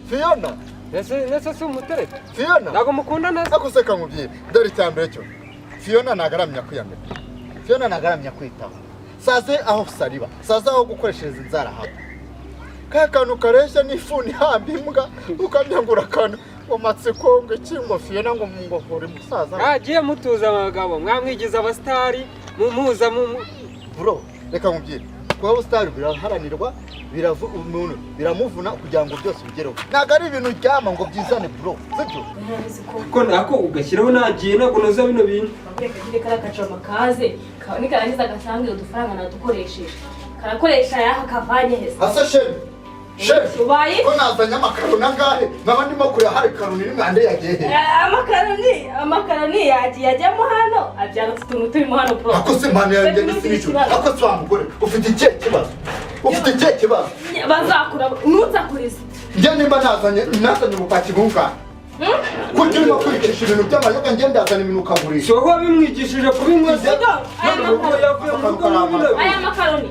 Fiona. Ese si umutereta? Fiona. Ntabwo mukundana se? Ako se kamubwira, dore icya mbere cyo, Fiona ntabwo aramenya kwiyambika, Fiona ntabwo aramenya kwitaho. Saze aho sariba, saze aho gukoreshereza inzara haba ka kantu kareshya n'ifuni ihamba imbwa, ukamyangura akantu ngo matsiko, ngo iki, ngo Fiona, ngo uri musaza. Mwagiye mutuza abagabo, mwamwigiza abasitari, muza Bro, reka nkubwire, kuba ubusitari biraharanirwa, umuntu biramuvuna kugira ngo byose ubigereho. Ntabwo ari ibintu uryama ngo byizane, bro, sibyo? Ntabizi ko. Ko nako ugashyiraho nagiye, ntabwo noza bino bintu. Reka kire kariya kajama kaze, nikarangiza gasange udufaranga nadukoresheje karakoresha yaha kavanye heza. Asa sheri, sheri. Ubaye? Ko nazanye amakaroni angahe, nkaba ndimo kureba hari karoni rimwe, ande yagiye he? Amakaroni yagiye ajyamo hano, abyara utu tuntu turimo hano, bro. Ako se mwana yanjye Ntugire ni sinijoro. ikibazo. Ako se wa mugore, ufite ikihe kibazo? Ufite ikihe kibazo? Bazakura ntuzakurize. Njye nimba nazanye ubupaki bungahe, kuki urimo kwicisha ibintu by'amayoga? Njye ndazana ibintu ukagurisha. Si wowe wabimwigishije kubinywa se? Aya None ubu makaroni. yavuye mu rugo muri bino bintu. Aya makaroni.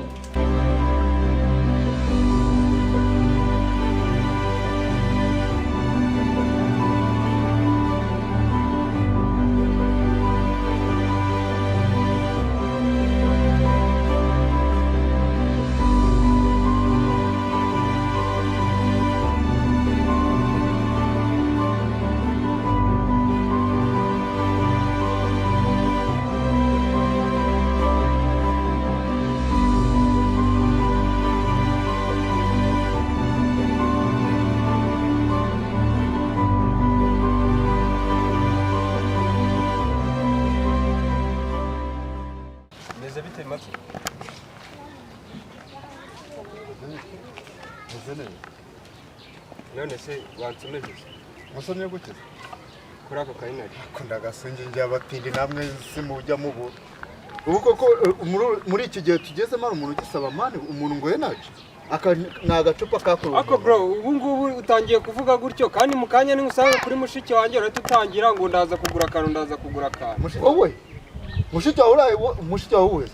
Meze bite make? Meze neza. None se wansomeje se? Musomye gute? Kuri ako kayinari. Ko ndagasunge njye, abatindi namwe simujya mubura. Ubu koko muri iki gihe tugezemo hari umuntu ugisaba money, umuntu ngo yenaje aka ni agacupa kakorewe. Ako bro, ubu ngubu utangiye kuvuga gutyo, kandi mu kanya nusanga kuri mushiki wanjye urahita utangira ngo ndaza kugura akantu, ndaza kugura akantu. Wowe mushiki wawe uraye, mushiki wawe wuhe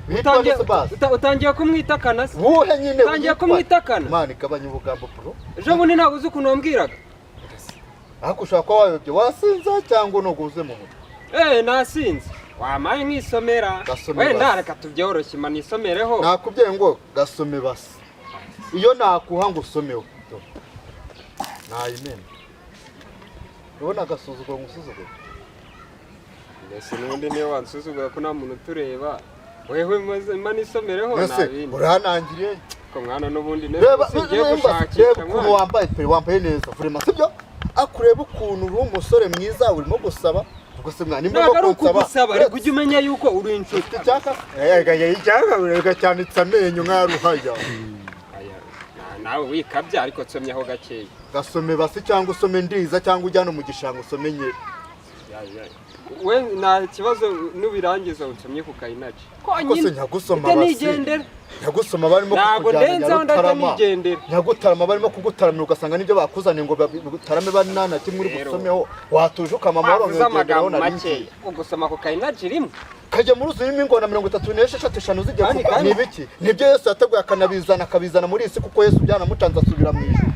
witwa? Nese basi. Utangiye kumwitakana se? Wuhe nyine? Utangiye witwa? Kumwitakana? Mani, gabanya ubugambo, bro. Ejo bundi ntabwo uzi ukuntu wambwiraga. Ariko ushobora kuba wayobye, wasinze cyangwa nuguze mu mutwe. Eh, nasinze, wamaye nkisomera. Gasome Wenda basi. reka tubyoroshye, ma nisomereho. Nakubwiye ngo gasome basi. Iyo nakuha ngo usomeho nayimena, ubona agasuzuguro ngusuzuguro. Mbese n'ubundi niyo wansuzugura, ko nta muntu utureba, wewe maze ma nisomereho nta Mbese bindi. Uranangiriye. Ko mwana n'ubundi Reba. nese ugiye Reba gushakisha ukuntu mwana. wambaye pe, wambaye neza vraiment, sibyo? Akureba ukuntu uri umusore mwiza, urimo gusaba. Ubwo se mwana nimba Ntabwo ari kunsaba? ukugusaba, ariko ujye umenya yuko uri inshuti. Icyaka ega icyaka, urega cyanitse amenyo nka ruhaya. Aya, nawe wikabya, ariko nsomyeho gakeya. Gasome basi, cyangwa usome ndiza, cyangwa ujyane mu gishanga usome nye. Ya, ya. We nta kibazo, nubirangiza unsomye ku kayinaci. Ko se nyagusoma Ite basi. nigendera. Nyagusoma, barimo Ntabwo kukujyana ndenzaho, ndahita Nyarutarama. nigendera. Nyagutaramira, barimo kugutaramira, ugasanga nibyo bakuzaniye ngo bagutarame banana kimwe uri Rero. busomeho, watuje ukama amahoro Wavuze nkigenderaho. amagambo Nari makeya, ngiye. ugusoma ku kayinaci rimwe. Kajya muri uzi urimo ingona 36 eshanu zigiye Kandi- kugwa. kandi- Ni ibiki? Nibyo Yesu yateguye akanabizana, akabizana muri iyi si, kuko Yesu byanamucanze asubira mu ijuru.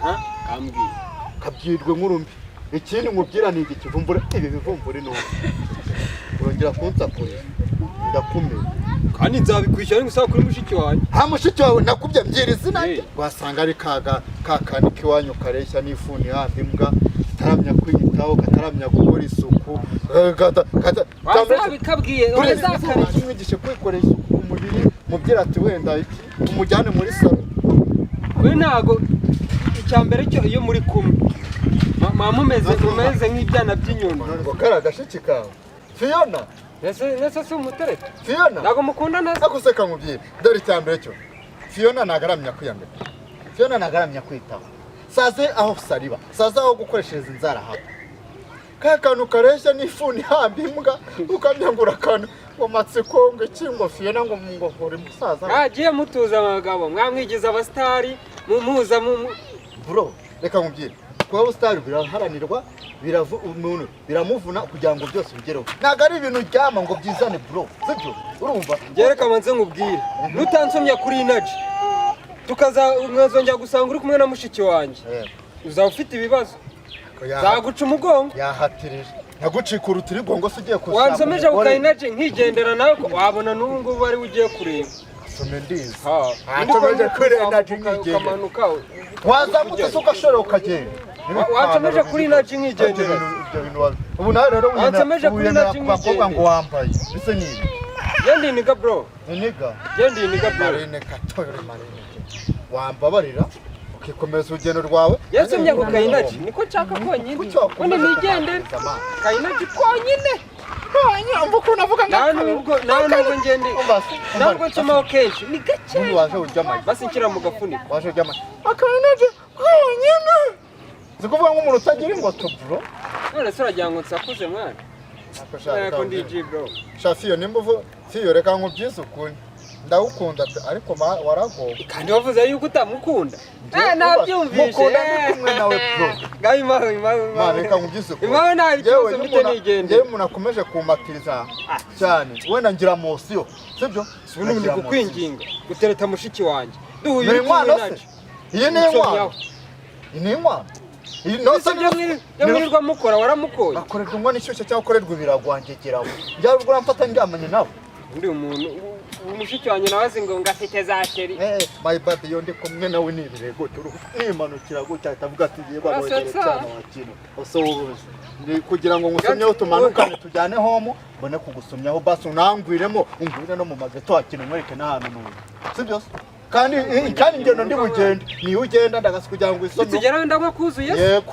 Aha kambwiye. Kabyirwe nk'urumbi. Ikindi nkubwira ni iki: kivumbure ibi bivumbure, ni ubu urongera kunsakuriza ndakumira. Kandi nzabikwishyura ariko kuri mushiki wanjye. Ha, mushiki wawe nakubye, mbwira izina rye. Hey. Wasanga ari kaga kakandi k'iwanyu kareshya n'ifuni ihamba imbwa, kataramenya kwiyitaho, kataramenya gukora isuku. Wazabikabwiye wazakareka. Mwigishe kwikorera isuku ku mubiri, mubwira ati wenda iki, umujyane muri salo. We ntago icya mbere cyo iyo muri kumwe muba mumeze nk'ibyana by'inyoni. Ngo kari agashiki kawe Fiona. Ese si umutereta? Fiona. Ntabwo mukundana se? Ako se kamubwira, dore icya mbere cyo, Fiona ntabwo aramenya kwiyambika, Fiona ntabwo aramenya kwitaho. Saze aho sariba, saze aho gukoreshereza inzara haba ka kantu kareshya n'ifuni ihamba imbwa, ukamyangura akantu ngo matsiko, ngo iki, ngo Fiona, ngo uri musaza. Mwagiye mutuza abagabo, mwamwigiza abasitari, muza Bro, reka nkubwire, kuba ubusitari biraharanirwa, umuntu biramuvuna kugira ngo byose ubigereho. Ntabwo ari ibintu uryama ngo byizane, bro, sibyo? Urumva? Reka manze nkubwire, nutansomye kuri inaji. Tukaza nkazongera gusanga uri kumwe na mushiki wanjye, uzaba ufite ibibazo, zaguca umugongo. Yahatirije ntagucika urutirigongo se ugiye kushaka Wansomeje ku umugore. Ka energy nkigendera, nawe ko wabona n'ubu ngubu ari we ugiye kureba. Some ndizi. Ha. Wansomeje kuri energy nkigendera. Ukamanuka. Wazamutse se ugashorera ukagenda? Wansomeje kuri energy nkigendera. Ibyo bintu ubu nawe rero Wansomeje kuri wiyemera energy ku bakobwa nkigendera. ngo wambaye ese ni ibi? Genda iniga, bro. Iniga. Genda iniga, bro. Marine katoyore marine, wambabarira ukikomeza urugendo rwawe. Yansomye ku ka energy niko nshaka konyine. Kuki wakomeza Ubundi nigendere. kumpamiriza, man? Ka energy konyine. Umva ukuntu avuga. Nta nubwo ngende, Umva se, nta nubwo nsomaho kenshi, ni gake. Ubundi waje urya amagi. Basi nshyira mu gafuniko. Waje urya amagi. Aka energy konyine si kuvuga nk'umuntu utagira ingoto, bro. None se uragira ngo nsakuze, mwana? Ko ndi G, bro. Sha Fiyo, nimba uvu Fiyo, reka nkubyize ukuri, ndagukunda pe, ariko waragowe. Kandi wavuze yuko utamukunda. Njye Nabyumvise. mukunda ndi kumwe nawe, bro. Ngaho imaho, imaho. Ma, reka nkubyize ukuri. Imaho nta Yewe, kibazo mfite, nigendera. Njyewe umuntu akomeje kumpatiriza cyane wenda ngira emotion, sibyo? Ubu ndi Ngira emotion. kukwinginga gutereta mushiki wanjye duhuye Ni uri kumwe inkwano se? nacu. Iyi ni inkwano, iyi ni inkwano. Iyi no Ese ibyo mwirirwa mukora waramukoye? Bakorerwa inkono ishyushye cyangwa ukorerwa ibiragwangegeraho byaba ubwo uramfata ndyamanye nawe. Undi umuntu ubu mushiki wanjye nawe azi ngo ngafite za chéri. Eh, my bad, iyo ndi kumwe nawe ni ibirego nimanukira gutya ahita avuga ati yego Urasetsa. abogere cyane wakino usuhuza ni kugira ngo ngusomyeho tumanukane tujyane home, mbone kugusomyaho, basi unangwiremo ungwire no mu mageto wakino, nkwereke n'ahantu nuye, sibyo se? Kandi ingendo ndi bugende niyo ugenda ndagasi kugira ngo isomye. Nitugeraho ndanywa kuzuye se? Yego,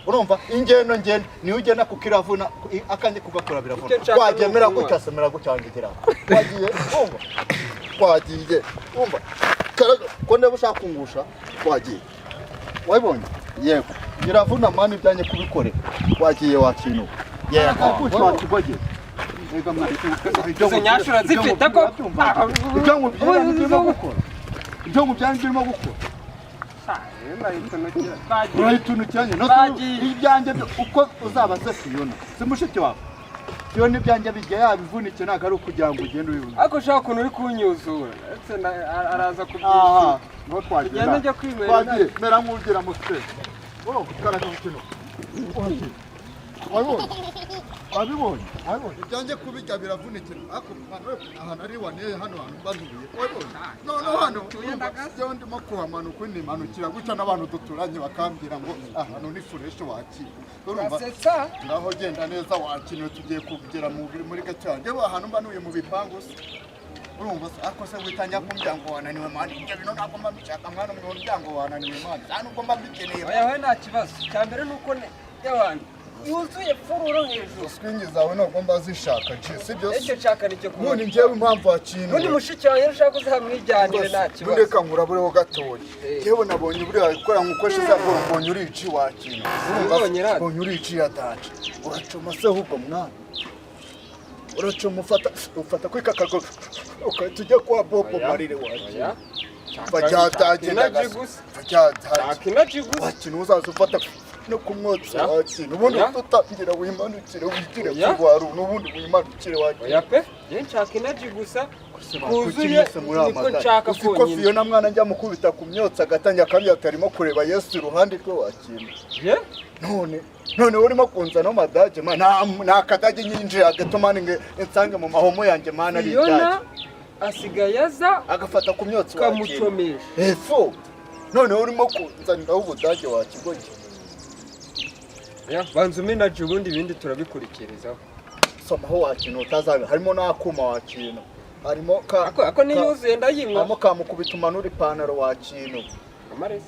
urumva ingendo ngenda niyo ugenda kuko iravuna, akanjye kugakora biravuna. Icyo nshaka ni Wagemera ukunywa. gutya, somera gutya wangegera wagiye, urumva twagiye, urumva ko ndeba ushaka kungusha, twagiye, wabibonye? Yego, biravuna man, ibyanjye kubikorera, wagiye wakinuka, yego wakigoye. Izo nyashura zifite ko Ibyo nkubwira nibyo urimo gukora, ibyo nkubwira nibyo urimo gukora. Urayitunukiranye no Bagiye. Ibyanjye uko uzaba se Fiyona si mushiki wawe Fiyona, ibyanjye bijya yabivunikiye, ntabwo ari ukugira ngo ugende ubibone. Ariko ushaka ukuntu uri kunyuzura ndetse araza Aha kubyishyura. niho twagenda. Tugende njya kwinywera. Twagiye, mera nk'ugira mu stress wowe karaga kino wabibonye, wabibonye, wabibonye, ibyanjye kubijya biravunikira, ariko hano ahantu ari waneye hano hantu mbanuye, wabibonye? Noneho hano urumva iyo ndimo kuhamanuka nimanukira gutya n'abantu duturanye bakambwira ngo ahantu ni fresh wakira, urumva? Urasetsa. Ngaho genda neza wakiniwe, tugiye kugera muri gato yanjye ahantu mba ntuye mu bipangu se, urumva se? Ariko se witangira kumbwira ngo wananiwe, man, ibyo bintu ntabwo mba mbishaka mwana, mu muryango wananiwe, man, nta nubwo mba mbikeneye. Oya we, nta kibazo, icya mbere ni uko y'abantu yuzuye fururo hejuru. Swingi zawe ntabwo mba zishaka nci, sibyo se? Icyo nshaka nicyo Ubundi kubona. njyewe impamvu wakintu Ubundi mushiki wanjye ushaka uzamwijyanire, nta kibazo. Reka nkurabureho gatoya. Yewe, nabonye buriya gukora nkuko shiza bwo, mbonye urici wakintu. Ubonye rata. Mbonye urici ya danje, uracoma se ahubwo mwana, uracoma, ufata kuri kakago ukahita ujya kwa Bobo Marire wakintu. Oya. Bajyataje. Energy gusa. Bajyataje. Nshaka energy gusa. Wakintu uzaza ufata no kumwotsa wakintu, ubundi Ya. utangira wimanukire wigire Ya. kurwara n'ubundi wimanukire wakintu. Oya pe, njye nshaka energy gusa Kuki kuzuye, mwese muri niko amadani? nshaka Uzi ko konyine. Fiona mwana njya mukubita ku myotsi agatangira akambwira ati arimo kureba Yesu iruhande rwe wakintu. Ye? None urimo kunzana amadage man, nta kadage nyinjira gato man nge nsange mu mahomo yanjye man ari Fiona idage. Asigaye aza Agafata ku myotsi wakintu. kamucomesha. Efo none urimo kunzaniraho ubudage wakigoye. Ya, banza umpe energy, ubundi ibindi turabikurikirizaho. Somaho wakintu utazabe, harimo n'akuma wakintu, harimo ka Ako niyuzuye ndayinywa. Harimo ka mukubita umanura ipantaro wakintu. Amarese.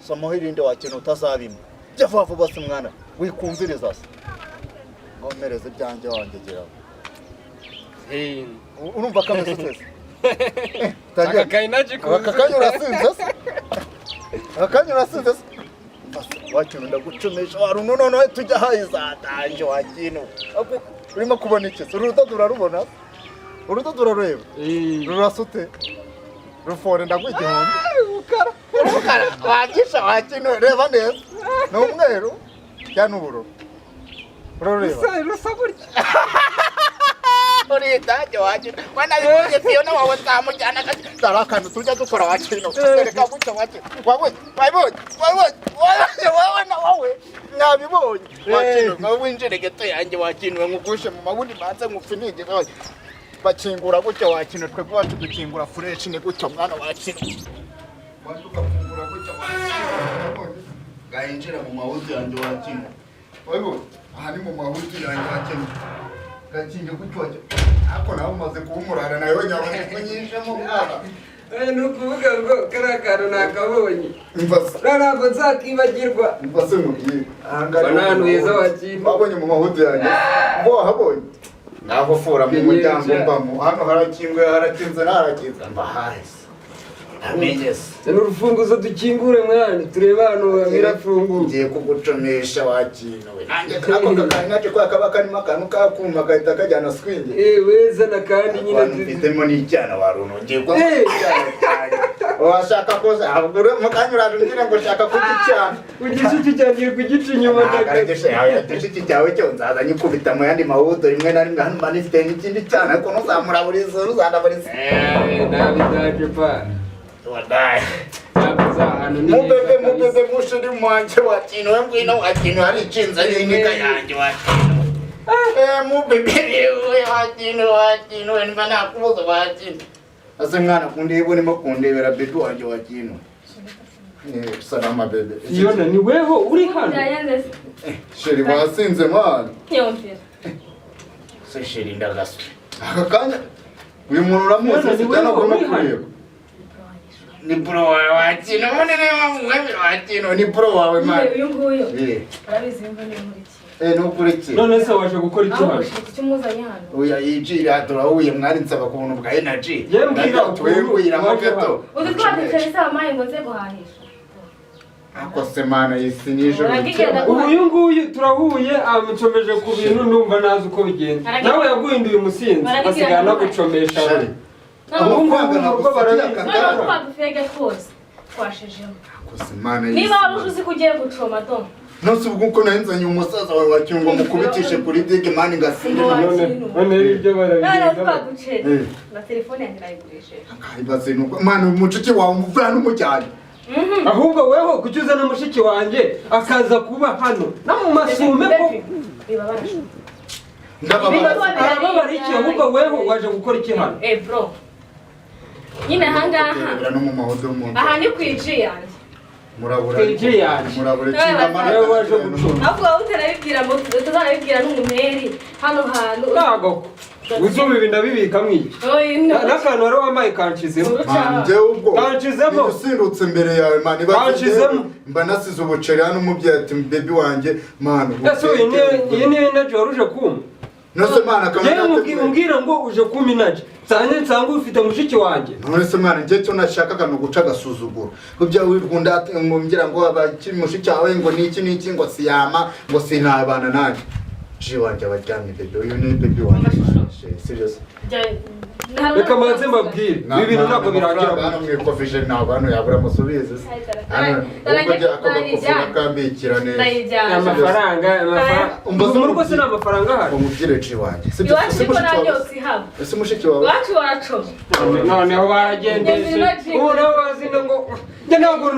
Somaho irinde wakintu utazabima, jya vuba vuba se mwana, wikumviriza se ngomereze ibyanjye wangegeraho. Hey. Urumva kameze uteze. Aka ka energy Aka kanya urasinze se? Aka kanya urasinze se? Wakintu ndagucumisha waruno, noneho tujya hayizatanje wakintu. Urimo kubona iki se? Urudodo urarubona? Urudodo urarureba? Rurasute rufore, ndaguha 1000. Umukara. Umukara wagisha wakintu, reba neza, ni umweru cyangwa ni ubururu? Urarureba? Rusa, rusa gutya. Uri idage wakino. Wanabibonye Fiona wawe nzamujyana gake. Dore akantu tujya dukora wakino. Reka gutya wakino. Wabonye, wabonye, wabonye, wabonye, wowe na wowe. Nabibonye. Wakino, nawe winjire geto yanjye wakino, nkugushe mu mabundi banze nkupfinige. Bakingura gutya wakino, twebwe iwacu dukingura fresh ni gutya mwana wakino. Wanze ugafungura gutya wakino. Gayinjira mu mahuzu yanjye wakino. Wabibonye? Aha ni mu mahuzu yanjye wakino. Gakinge gutya wakino. Ariko nawe umaze kuba umurara nawe nyabona kunyinjemo mwana. Ni ukuvuga ngo kariya kantu nakabonye. Umva se. Uriya ntabwo nzakibagirwa. Umva se nkubwire. Aha ngaha Mbona ahantu heza wakina. Wabonye mu mahuzu yanjye? Ngo wahabonye? Ngaho fura mu muryango mbamo. Hano harakinguye, harakinze, harakinze. Mba hasi. Amenye se. Ni urufunguzo dukingure mwana, turebe ahantu birafunguye. Ngiye kugucomesha wakino we. Nanjye ako kakanya naje kwa kaba karimo akantu kakuma gahita kajyana swingi. Wezana kandi nyine. Abantu mfitemo n'icyana wa runo ngiye kuba icyana cyanjye. Washaka koza ahubwo mu kanya uraje umbwira ngo shaka kurya icyana. Ugishiki cyangiye kugica inyuma. Igishiki cyawe cyo nzaza nyikubita mu yandi mahudo rimwe na rimwe hano mba nifite n'ikindi cyana ariko ntuzamuraburiza ntuzandaburiza. Nabidaje pa. Wadaye. Nabuze ahantu ni Mubebe heza kabisa. mubebe mushiri mwanje wakino we ngwino wakino hari icinza n'inika yanjye wakino. Mubebe we wakino wakino we mba nakubuza wakino. Ase mwana kundeba urimo kundebera bebe wanjye wakino. Salama bebe. Fiona ni weho uri hano? Byagenze se? Sheri wasinze mwana. Nyumvira. Se sheri ndagaswe. Aka kanya uyu muntu uramuzi Mwana, ni sitana weho ugomba uri hano? kureba. Ni bro wawe wakino munene wawe wakino ni bro wawe mwana. Nyine uyu nguyu. Arabizi imva niyo nkurikiye. Nukurikiye. None se waje gukora iki Aho hano? gushaka icyo umuzanye hano. Oya yijira turahuye mwari nsaba ku buntu bwa energy. Yewe mbwira ukuntu twegwiramo waje gato. hano. Uzi ko waducanye saa mayi ngo nze guhahisha. Ako se mana isi nijoro. Uragigenda Ubu uyu nguyu turahuye amucomeje ku bintu numva ntazi uko bigenda. Baragiye- Nawe yaguhinduye umusinzi Baragiye- asigaye anagucomesha. Shari. Ubu ngubu Amafaranga nubwo nagusigiye barabizi. aka Noneho kanya. twadufege twose twashijemo. Ako se mana y'isi. Niba wari uzi ko ugiye gucoma dom. Nonse ubwo uko nari nzanye umusaza wawe wacyungo mukubitishe kuri dige mani ngasinde. None ibyo Noneho barabigenza. twaducanye. Eh. Na telefone yanjye nayigurishije. Ibaze nuko mwana umucuki wawe umuvura n'umujyanye. Ahubwo weho kuki uzana mushiki wanjye akaza kuba hano no mu masume ko Bibabara. Ndababara. arababara iki? Ahubwo weho waje gukora iki hano? Bro. Nyine ahangaha. No mu mahodo y'umuntu. Aha ni ku iji yanjye. Murabura. Kwinjira yanjye. Murabura ikinga mana. Yewe waje gucunga. Ahubwo wowe utarabibwira ngo tuzanabibwira n'umumeri hano hantu. Ntago uzuba ibi ndabibika mwiki Oyi, no. n'akantu wari wambaye kanshizemo. Man, njyewe ubwo Kanshizemo. usindutse imbere yawe man ibaze Kanshizemo. njyewe mba nasize ubuceri hano umubyeyi ati baby wanjye man. Ese uyu iyi ni energy wari uje kumpa? Nose mana Yewe umbwira ngo uje kumpa energy nsange nsanga ufite mushiki wanjye. None se mwana njye cyo nashakaga ni uguca agasuzuguro kubya wirwunda ngo ngira ngo abaki mushiki wawe ngo niki niki ngo siyama ngo sinabana nanjye. Ji wanjye abaryamye bebe uyu ni bebe wanjye. Serious. Reka mbanze mbabwire ibi bintu ntabwo birangira. Hano mwikofije ntabwo hano yabura musubize. Hano ubwo njye ako gakofero kambikira neza. Ndayijyana. Amafaranga amafaranga Umbaze mu rugo se ni amafaranga ahari? Ngo mubwire ji wanjye. Sibyo Iwacu se niko mushiki nta wawe. myotsi ihaba. Ese mushiki wawe. Iwacu baracoma. Noneho baragendeshe ubu nabo barazina ngo njye ntabwo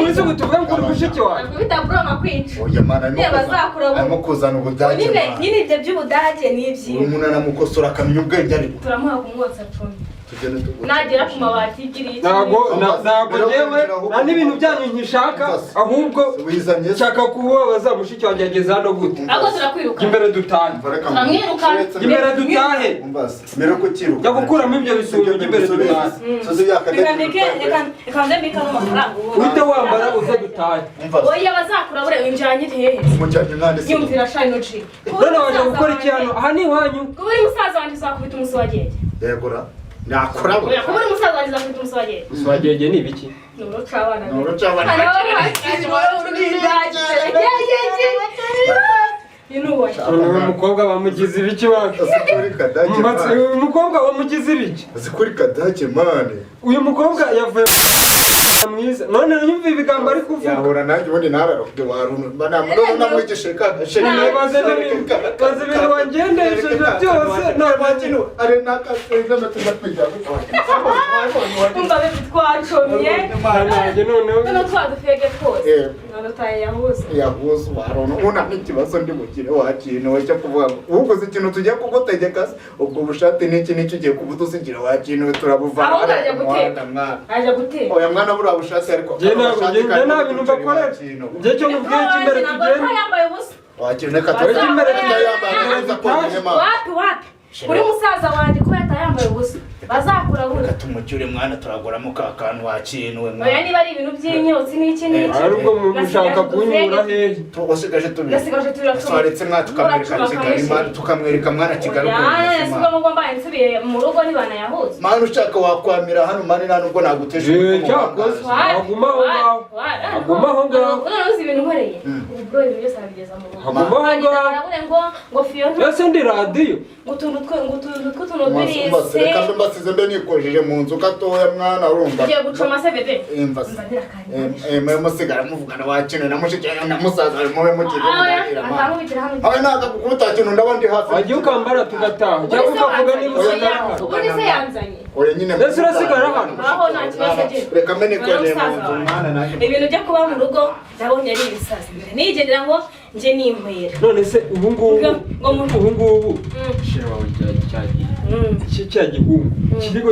uzi ubu tuvuge ngo uri mushiki wanjye. Ntabwo bita bro nkakwica. Oya mana arimo Niba kuzana bazakuramo. arimo kuzana ubudage. Nyine mana. nyine ibyo by'ubudage ni Uyu iby'iwe. muntu aramukosora akamenya ubwenge ariko. Turamuha kumwotsa cumi. Tugende tugure. Nagera ku mabati y'igiri iki. Ntabwo ntabwo njyewe nta n'ibintu byanyu nkishaka ahubwo Wizanye se. nshaka kubabaza mushiki wanjye yageze hano gute? Ahubwo turakwiruka. Jya imbere dutahe. Turamwiruka. Jya imbere dutahe. Umbaze. Mbere ko ukiruka. Jya gukuramo ibyo bisume jya imbere dutahe. Sozi yakadege. Reka ndeke reka nze mbike ano mafaranga ubu. Uhite wambara uze dutahe. Umbaze. Oya bazakura bure winjiranye hehe? Umujyanye mwana se. Nyumvira shani uci. None waje gukora iki hano? Aha ni iwanyu. Kuba uri musaza wanjye uzakubita umusi wa genge. Yegura. Nakora. Oya kuba uri musaza wanjye uzakubita umusi wa genge. Uswagenge ni ibiki? Ni uruca abana. Ni uruca abana. Uyu mukobwa bamugize ibiki wacu? Uzi kuri kadage Mbatse, mani. uyu mukobwa wamugize ibiki? Uzi kuri kadage mani. Uyu mukobwa yavuye Mwiza none nyumva ibigambo ari kuvuga. Yahura nanjye ubundi nararobwe warunu none namwigishe ka Baze n'ibintu, baze ibintu wangendesheje byose nta ari n'akasenze amatsinda. Umva bebe, twacomye. Nanjye noneho Noneho twadufege twose. Eh. None utayahuza. Yahuze warunu una n'ikibazo ndi bugire wakintu we cyo kuvuga ngo uguze ikintu tugiye kugutegeka se, ubwo bushati n'iki n'iki ugiye kubudusigira wakintu turabuvana Ahubwo hariya arajya ku muhanda guteka. mwana. Ajya guteka. Oya mwana, buriya bushati ariko Njye ntabwo bushati njye karimo nta bintu uduceri mbakorera. wakintu. Njye cyo mubwiye cy'imbere Ntabwo tugende. yambaye ubusa. Wakintu reka Waza- imbere tutayambaye neza konyine mwana. Wapi wapi, kuri musaza wanjye kuba yambaye ubusa bazakura buri. Tumucyure mwana, turaguramo ka kantu wakintu we Oya, mwana. niba ari ibintu by'imyotsi n'iki n'iki. Ari ubwo mushaka kunyura hehe? Wasigaje tubiri. Nasigaje tubiri. Twaretse mwana tukamwereka Kigali mwana, tukamwereka mwana Kigali ukuntu Oya, imeze, si mwana. ubwo mbaye nsubiye mu rugo ntibanayahuza. Mwana, ushaka wakwamira hano mwana, nta nubwo nagutesha Eh, umutwe mu cyakoze. bangazi. Aguma aho ngaho. Aguma aho ngaho. None uzi ibintu nkoreye ubu bro, ibintu byose arabigeza mu rugo. Aguma aho Hanyuma ngaho. barabure ngo Fiona Ese ndi radiyo? ngo utuntu twe, ngo utuntu tw'utuntu Mbase, reka mbe birise. mbasize mbe nikojeje mu nzu gatoya mwana, urumva. Ugiye gucoma se bebe? Imva se. Nzanira akanya. Eh, mwe musigara muvugana wakino na mushiki wanyu na musaza wawe, mube mugiye muganira mwana. Akamubitira hano. Aho ntabwo gukubita kintu, ndaba ndi hafi. Wagiye ukambara tugataha, cyangwa ukavuga niba usigara hano. Ubundi se yanzanye? Oya nyine. Ese urasigara hano? Aho nta kibazo agira. Reka mbe nikojeje mu nzu mwana nanjye. Ibintu byo kuba mu rugo ndabonye ari ibisazi, mbere nigendera ngo njye ninywera. None se ubu ngubu Ngo ubu ngubu Mm. shira wawe cyagiye Mm. cya gihungu kiriko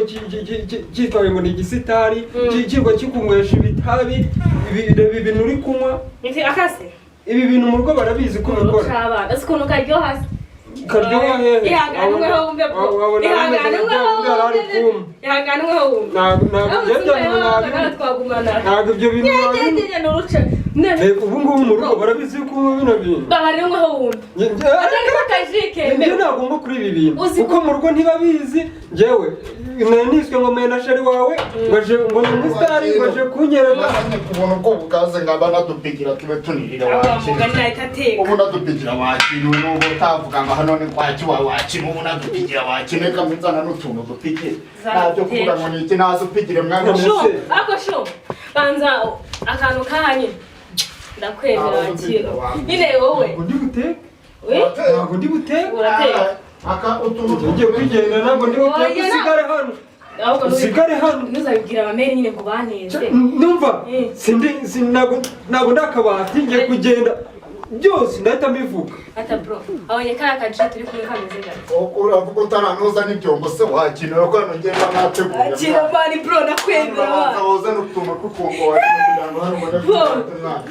cyitwaye ngo ni igisitari, kirwa kikunywesha ibitabi. Reba ibintu uri kunywa. Nti akase. Ibi bintu mu rugo barabizi ko ubikora? Kabana uzi ukuntu karyoha se? Karyoha hehe? Ihangane umweho wumve bro. Wabona Ihangane bimeze umweho nka bya wumve. ari kumwe. Ihangane umweho wumve. Ntabwo ibyo bintu nabi Twagumana. Ntabwo ibyo bintu nabi. Nyine ni uruce none. Reba, ubu ngubu mu rugo barabizi ko unywa bino bintu? Babari umweho wumve. Atari ko kajike. Njye ntabwo ngwa kuri ibi bintu Uzi kuko mu rugo ntibabizi. Njyewe nari niswe ngo mena sheri wawe ngo aje, ngo ni umusitari, ngo aje kunyereka. Nazanye ku buntu bwo bukaze ngaba nadupigira tube tunirira wakino. Mugani nahita ateka. Ubu nadupigira wakino, n'ubu utavuga ngo hano ni kwaki wa wakino, ubu nadupigira wakino, reka nzana n'utuntu dupigire. Ntabyo kuvuga ngo ni iki, naza upigire mwana. Shu, ako shu. Banza akantu kahanye. Ndakwemera wakira. Nyine wowe. Ntabwo ndi buteke. We? Ntabwo ndi buteke. Urateka. Aka utuntu. Ngiye kwigendera, ntabwo ndi buteke. Oya, Usigare hano. Ahubwo Usigare hano. ntuzabibwira abameri nyine ngo baneze. Numva Mm. sindi ntabwo ndi akabati. Ngiye kugenda byose ndahita mbivuga. Ata bro, abonye kariya kaji turi kumwe kameze gake. Uravuga utaranuza n'ibyombo se wakino, ko hano ngenda nateguye. Akira mani bro, nakwemera. Urabanza woze n'utuntu tw'ukungo wakino kugira ngo hano ubone Bro. mwana.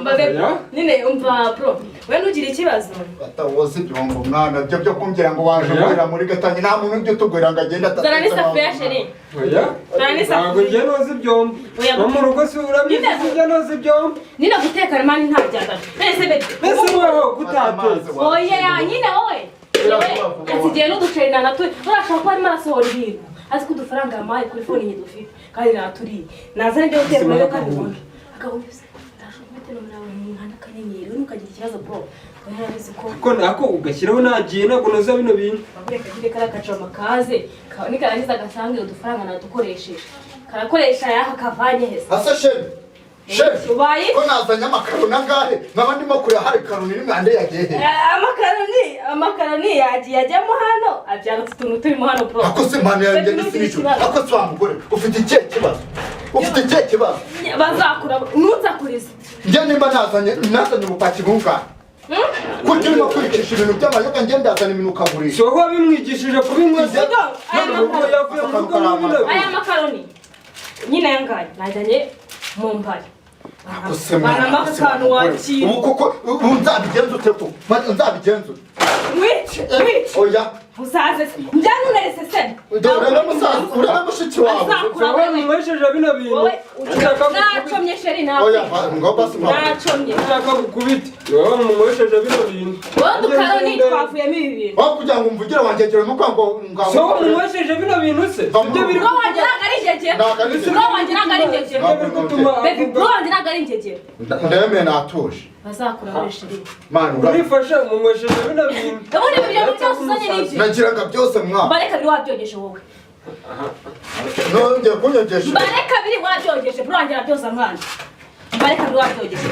Mbabe Oya. nyine umva bro, we ntugire ikibazo. Batawoza ibyombo mwana, byo byo kumbwira ngo waje Oya. guhera muri gatanya, nta muntu ujya utugurira ngo agende Zana n'isafuriya sheri. Oya. Zana n'isafuriya. Ntabwo ngiye noza ibyombo. Oya. No mu rugo si urabizi, Nyine- sijya noza ibyombo. Nyine guteka mani nta byagana. None se bebe. Mbese mweho kutatetse? Oya ya nyine wowe. Yewe yasigiye n'uduceri na natwe urashaka kuba arimo arasohora ibintu. Azi ko udufaranga yampaye kuri phone nke dufite kandi naturiye. Nazana ibyo guteka nayo kandi ubona. Agahumbi se. Ndashaka kumete nomero yawe nkanda akanyenyeri we ntukagira ikibazo bro. We narabizi ko Ko nako ugashyiraho nagiye, ntabwo noza bino bintu. bakureka kire kariya kacoma kaze nikarangiza gasange udufaranga nadukoresheje karakoresha yaha kavanye heza. Asa sheri sheri. Ubaye? Ko nazanye amakaroni angahe nkaba ndimo kureba hari karoni n'imyanda yagiye he? Amakaroni yagiye ajyamo hano abyara utu tuntu turimo hano bro. Ako se mwana yanjye Ntugire n'isinicu. ikibazo. Ako se wa mugore, ufite ikihe kibazo? Ufite ikihe kibazo? Bazakura ntunsakurize. Njye nimba nazanye ubupaki bungahe, kuki urimo kwicisha ibintu by'amayoga? Njye ndazana ibintu ukagurisha. Si wowe wabimwigishije kubinywa se? Aya None ubwo makaroni. yavuye mu rugo muri bino Aya bintu. makaroni nyine aya ngaya najyanye mu mbari. Ako se mwana, banama ako se wa akantu mugore. wakira. Ubu koko ubu nzabigenza ute ko? Nzabigenza ute? Wice wice. Oya. Uzaze se njyane unarese se. Urebe musaza, urebe mushiki wawe. Azakura Wowe wewe. munywesheje bino bintu. Wowe Ushaka nacomye sheri Oya, nawe. ngo basi mama. Nacomye. Ushaka gukubita, ni wowe munywesheje bino bintu. Wowe udukaroni twavuyemo ibi bintu. Aho kugira ngo umvugire wanjye mu kwango ngo Si wowe munywesheje bino bintu se? Ibyo biri Bro wanjye ntabwo ari ingegera. Ntabwo ari ingegera. Bro wanjye ntabwo ari ingegera. ibyo biri gutuma Baby, bro wanjye ntabwo ari ingegera. Ndemeye natuje. Bazakura muri sheri. Mwana ura Urifashe munywesheje bino bintu. Ubundi ibi bintu byose uzanye ni ibyo. Nagiraga byose mwa. Bareka biri wabyogeje wowe. Nongeye kunyogesha. Mbare kabiri wabyogeje, bro wanjye arabyoza mwana. Mbare kabiri wabyogeje.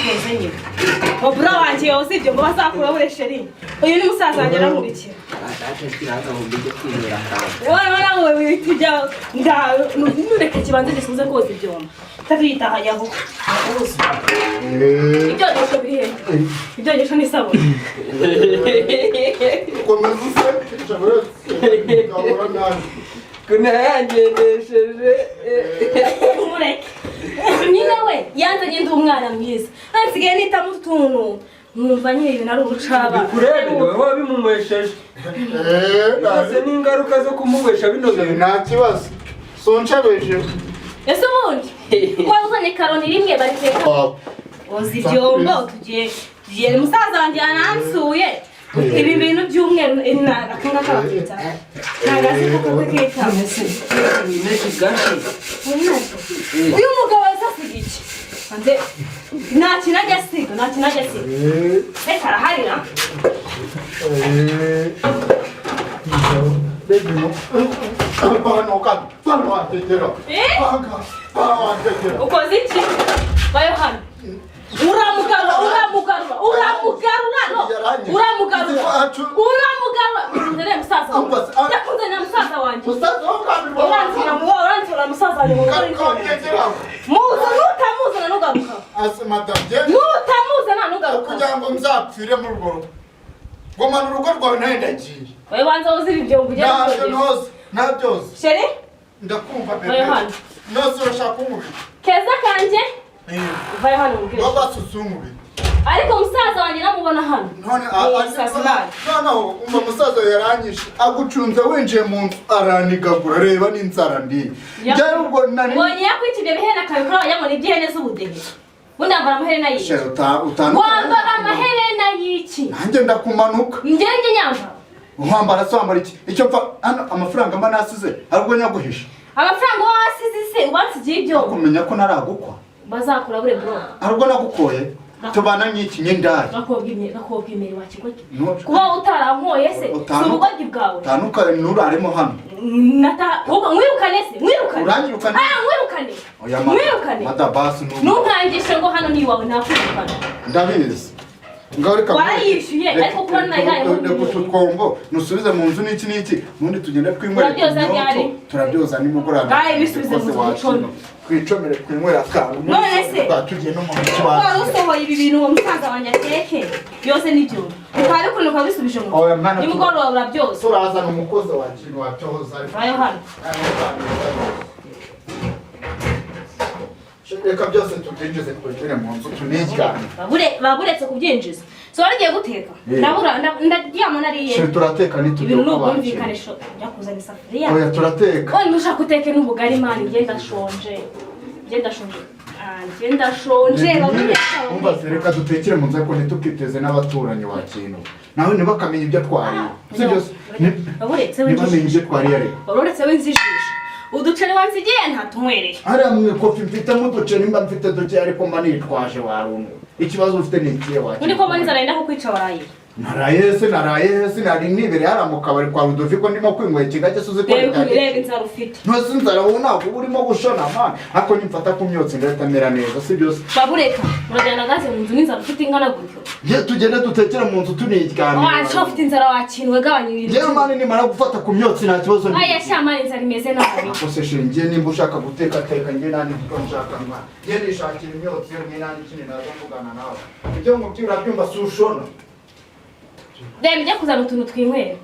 Yoze nyine. Ngo bro wanjye yoze ibyo ngo bazakura bure chéri. Uyu ni musaza wanjye arankurikira. Wowe nawe witujya nda nureke kibanza gisubize koza ibyombo. Tatuyitahayaho. Ibyogesho biri he? Ibyogesho n'isabune. Komeza use uretse gahora nabi. Kuna yangendesheje. Umureke. Nyine we yanzanye ndi umwana mwiza. Nsigaye nitamo utuntu. Nkumva nyine ibintu ari urucaba. Bikurebe, ni wowe wabimunywesheje. Izo ni ingaruka zo kumunywesha bino bintu. Nta kibazo, sunshebeje. Ese ubundi waba uzanye karoni rimwe bariteka oza ibyombo tugiye musaza wanjye yanansuye ibi bintu by'umweru aka ngaka bakita ntabwo azi kuko kukita. Uyu mugabo azasiga iki? Nta kintu ajya asiga, nta kintu ajya asiga. Reka arahari na ukoze iki? Bayo hano. Uramugarura, uramugarura, uramugarura, no. Uramugarura. Uramugarura. Nzere musaza wanjye. Ndakunze musaza wanjye. Uranzira mu uranzira musaza wanjye. Muza nutamuzana nugaruka. Nutamuzana nugaruka. Kugira ngo nzapfire mu rugo rugo. Gomana urugo rwawe nawe ndagiye. Wowe banza uzi ibyo ngo ugere. Ntabyo noze, ntabyoze. Chéri? Ndakumva bebe. Bayo hano. Noze urashaka umubiri. Keza kanje? Vayo hano ubwire. Baba susu umubiri. Ariko musaza wanjye namubona hano. None noneho umva musaza yaranyishe agucunze winjiye mu nzu aranigagura reba n'inzara ndi. Byari ubwo nari mbonye yakwita ibyo bihena akabikora wajya iby'ihene z'ubudehe. Ubundi wambara amaherena y'iki? Chéri utanuka. Wambara amaherena y'iki? Nanjye ndakumanuka. Njye njye nyambara. Wambara se wambara iki? Icyo mfa hano amafaranga mba nasize ariko nyaguhisha. Amafaranga wasize se ubansigiye ibyo? Kumenya ko naragukwa. Bazakura bure bro. Arubwo nagukoye tubana nk'iki nyindari. Gakobwa imeri wa kigogi. Kuba utarankoye se si ubugogi bwawe. Tanuka nuraremo hano. Nata mwirukane se mwirukane. Uranyirukane. Ah mwirukane. Oya mwirukane. Madabasi ntunkangishe ngo hano ni iwawe nakwirukana. Ndabizi. Ngaruka warayishyuye ariko kuba nayihaye utwombo nusubize mu nzu n'iki n'iki ubundi tugenda twinywera turabyoza nimugoroba. Ngaye bisubize mu nzu twicomere twinywera akantu. None se tugiye no mu kibanza. Wari usohoye ibi bintu uwo musaza wanjye ateke byose nibyo ukabikora ukabisubije mu nzu nimugoroba urabyoza. Turazana umukozi wa kintu wabyoza. Ayo hano reka byose tubyinjize twinjire mu nzu tuniryame. Baburetse kubyinjiza. So waragiye guteka? Ndabura ndaryama nariye. Chéri turateka nitubyo. Ibintu n'ubwumvikanisho njya kuzana isafuriya. Oya turateka. Oya ntushaka uteke n'ubugari mani njye ndashonje. Njye ndashonje. Njye ndashonje. Umva se reka dutekere mu nzu ariko ntitukiteze n'abaturanyi wa kintu. Nawe ntibakamenya ibyo twariye. Sibyo se? Baburetse winjije. Ntibamenye ibyo twariye ariko. Baburetse winzijisha. Uduceri wansigiye ntatunywereye. Hariya mu ikofi mfitemo uduceri mba mfite duke ariko mba nitwaje warungu. Ikibazo ufite ni ikihe wakira? Undi ko mbona inzara yenda kukwica waraye. Naraye se naraye se nari nibereye hariya mu kabari kwa Rudoviko ndimo kwinywera ikigage se uzi ko reba inzara ufite. Ntose inzara wowe ntabwo uba urimo gushona man. Ariko nimfata ku myotsi ndahita mera neza si byose. Babureka murajyana gaze mu nzu n'inzara ufite ingana gutyo. Ye tugende dutekere mu nzu tuniryamye. Wacu ufite inzara wakinwe gabanya ibintu. Yewe mani nimara gufata ku myotsi nta kibazo. Aya sha mani inzara imeze nabi. Ako se shingiye nimba ushaka guteka teka njye nani kuko nshaka mwana. Njye nishakira imyotsi yo njye nani kindi naza mvugana nawe. Ibyo ngubyo urabyumva si ushona. Dem njye kuzana utuntu twinywera.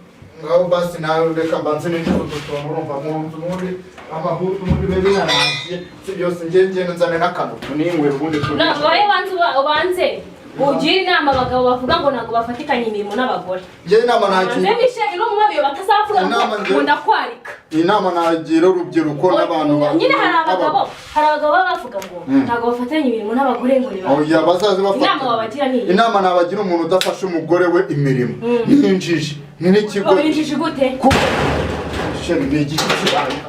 Ngaho basi nawe reka mbanze ninjize utu tuntu urumva mu nzu muri amahutu muri bebe yarangiye si byose njye ngende nzane n'akantu tuninywera ubundi turi. No, wowe banze ubanze ugira inama abagabo bavuga ngo ntabwo bafatikanye imirimo n'abagore. Njye inama nagira. Nze mishe ino mu babiyo batazavuga ngo ndakwarika. Inama nagira urubyiruko n'abantu ba. Nyine hari abagabo baba bavuga ngo ntabwo bafatanye imirimo n'abagore ngo ni. Oya bazaze bafata. Inama wabagira ni. Inama nabagira umuntu udafasha umugore we imirimo. Ni injiji, ni n'ikigo. Injiji gute? Sheri ni igiki kibaye.